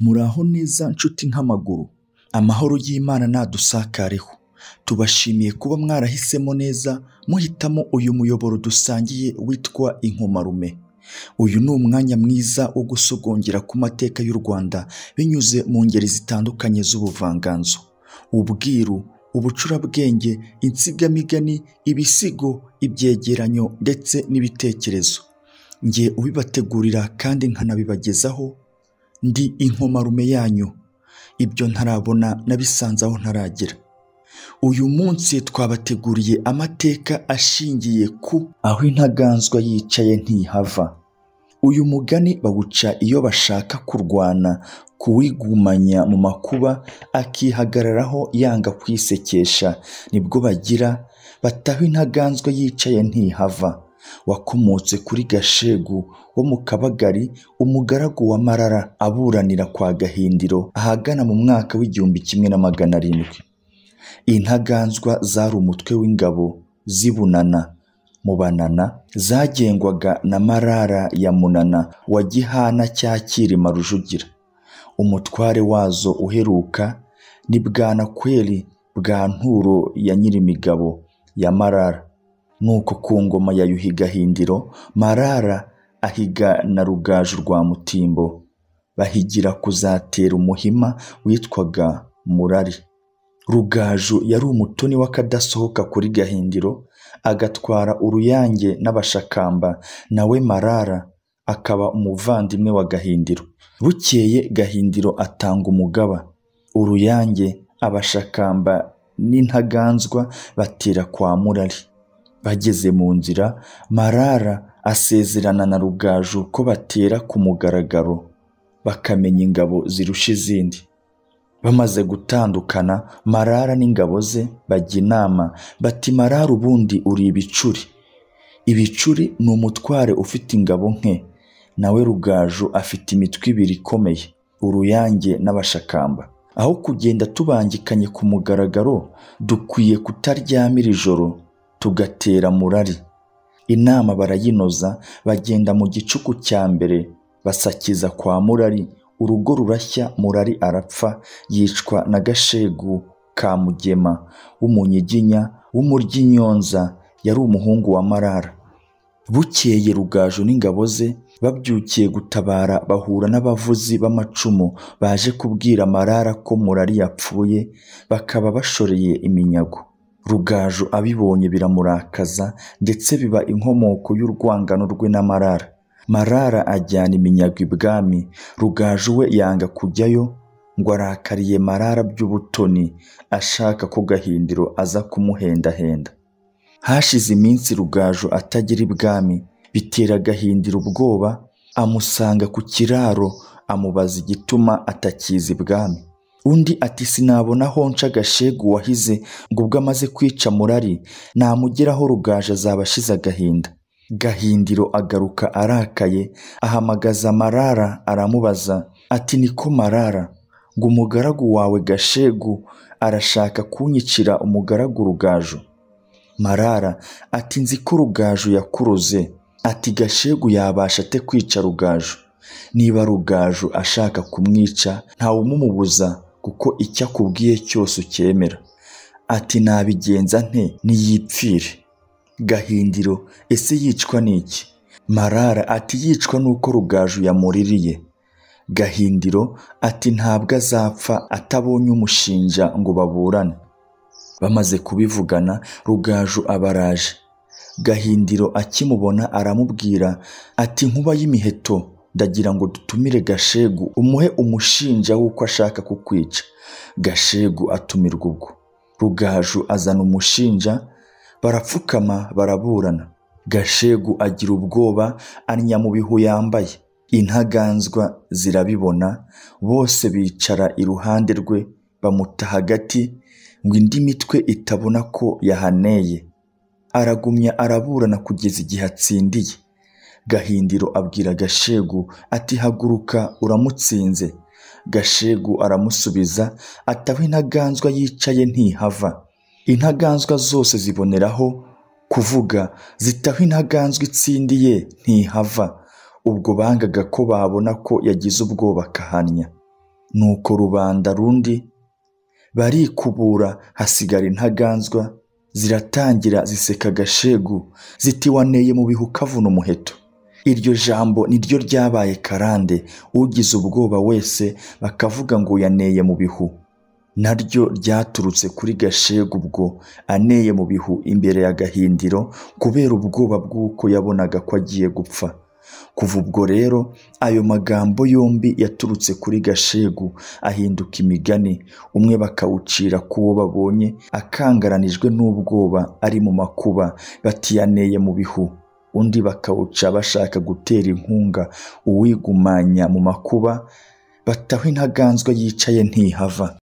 Muraho neza nshuti nk'amaguru, amahoro y'Imana nadusakareho. Tubashimiye kuba mwarahisemo neza muhitamo uyu muyoboro dusangiye witwa Inkomarume. Uyu ni umwanya mwiza wo gusogongera ku mateka y'u Rwanda binyuze mu ngeri zitandukanye z'ubuvanganzo, ubwiru, ubucurabwenge, insigamigani, ibisigo, ibyegeranyo ndetse n'ibitekerezo. Njye ubibategurira kandi nkanabibagezaho ndi Inkomarume yanyu. Ibyo ntarabona nabisanze aho ntaragera. Uyu munsi twabateguriye amateka ashingiye ku aho intaganzwa yicaye ntihava. Uyu mugani bawuca iyo bashaka kurwana, kuwigumanya mu makuba akihagararaho yanga kwisekesha, nibwo bagira bataho intaganzwa yicaye ntihava. Wakomotse kuri Gashegu wo mu Kabagari, umugaragu wa Marara aburanira kwa Gahindiro ahagana mu mwaka w'1700. Intaganzwa zari umutwe w'ingabo z'Ibunana mu Banana zagengwaga na Marara ya Munana wa Gihana cya Cyilima Rujugira. Umutware wazo uheruka ni Bwanakweli bwa Nturo ya Nyirimigabo ya Marara. Nuko ku ngoma ya Yuhi Gahindiro, Marara ahiga na Rugaju rwa Mutimbo, bahigira kuzatera umuhima witwaga Murari. Rugaju yari umutoni w'akadasohoka kuri Gahindiro, agatwara Uruyange n'Abashakamba, nawe Marara akaba umuvandimwe wa Gahindiro. Bukeye Gahindiro atanga umugaba, Uruyange, Abashakamba n'Intaganzwa batera kwa Murari. Bageze mu nzira, Marara asezerana na Rugaju ko batera ku mugaragaro, bakamenya ingabo zirusha izindi. Bamaze gutandukana, Marara n'ingabo ze bajya inama bati Marara ubundi uri ibicuri. Ibicuri ni umutware ufite ingabo nke, nawe Rugaju afite imitwe ibiri ikomeye, Uruyange n'Abashakamba. Aho kugenda tubangikanye ku mugaragaro, dukwiye kutaryamira ijoro tugatera Murari. Inama barayinoza, bagenda mu gicuku cya mbere basakiza kwa Murari, urugo rurashya, Murari arapfa, yicwa na Gashegu ka Mugema w'umunyiginya w'Umuryinyonza, yari umuhungu wa Marara. Bukeye Rugaju n'ingabo ze babyukiye gutabara, bahura n'abavuzi b'amacumu baje kubwira Marara ko Murari yapfuye, bakaba bashoreye iminyago. Rugaju abibonye biramurakaza, ndetse biba inkomoko y'urwangano rwe na Marara. Marara ajyana iminyago ibwami, Rugaju we yanga kujyayo ngo arakariye Marara by'ubutoni, ashaka ko Gahindiro aza kumuhendahenda. Hashize iminsi Rugaju atagera ibwami, bitera Gahindiro ubwoba, amusanga ku kiraro amubaza igituma atakiza ibwami. Undi ati sinabona aho nca Gashegu wahize ngo ubwo amaze kwica Murari namugeraho Rugaju azaba ashize agahinda. Gahindiro agaruka arakaye, ahamagaza Marara aramubaza ati niko Marara, ngo umugaragu wawe Gashegu arashaka kunyicira umugaragu Rugaju. Marara ati nzi ko Rugaju yakuroze, ati Gashegu yabasha ate kwica Rugaju? Niba Rugaju ashaka kumwica ntawumumubuza, kuko icyo akubwiye cyose ucyemera. Ati nabigenza nte niyipfire? Gahindiro ese yicwa n'iki? Marara ati yicwa n'uko Rugaju yamuririye. Gahindiro ati ntabwo azapfa atabonye umushinja ngo baburane. Bamaze kubivugana, Rugaju abaraje. Gahindiro akimubona aramubwira ati nkuba y'imiheto, ndagira ngo dutumire Gashegu umuhe umushinja w'uko ashaka kukwica. Gashegu atumirwa ubwo. Rugaju azana umushinja, barapfukama baraburana. Gashegu agira ubwoba, annya mu bihu yambaye. Intaganzwa zirabibona, bose bicara iruhande rwe bamuta hagati ngo indi mitwe itabona ko yahaneye. Aragumya araburana kugeza igihe atsindiye. Gahindiro abwira Gashegu ati haguruka uramutsinze. Gashegu aramusubiza ati aho intaganzwa yicaye ntihava. Intaganzwa zose ziboneraho kuvuga zitaho intaganzwa itsindiye ntihava. Ubwo bangaga ko babona ko yagize ubwoba akahanya. Nuko rubanda rundi barikubura, hasigara intaganzwa, ziratangira ziseka Gashegu ziti waneye mu bihu kavuna umuheto. Iryo jambo niryo ryabaye karande, ugize ubwoba wese bakavuga ngo yaneye mu bihu. Naryo ryaturutse kuri Gashegu ubwo aneye mu bihu imbere ya Gahindiro kubera ubwoba bw'uko yabonaga ko agiye gupfa. Kuva ubwo rero ayo magambo yombi yaturutse kuri Gashegu ahinduka imigani, umwe bakawucira k'uwo babonye akangaranijwe n'ubwoba ari mu makuba bati yaneye mu bihu, undi bakawuca bashaka gutera inkunga uwigumanya mu makuba bati aho intaganzwa yicaye ntihava.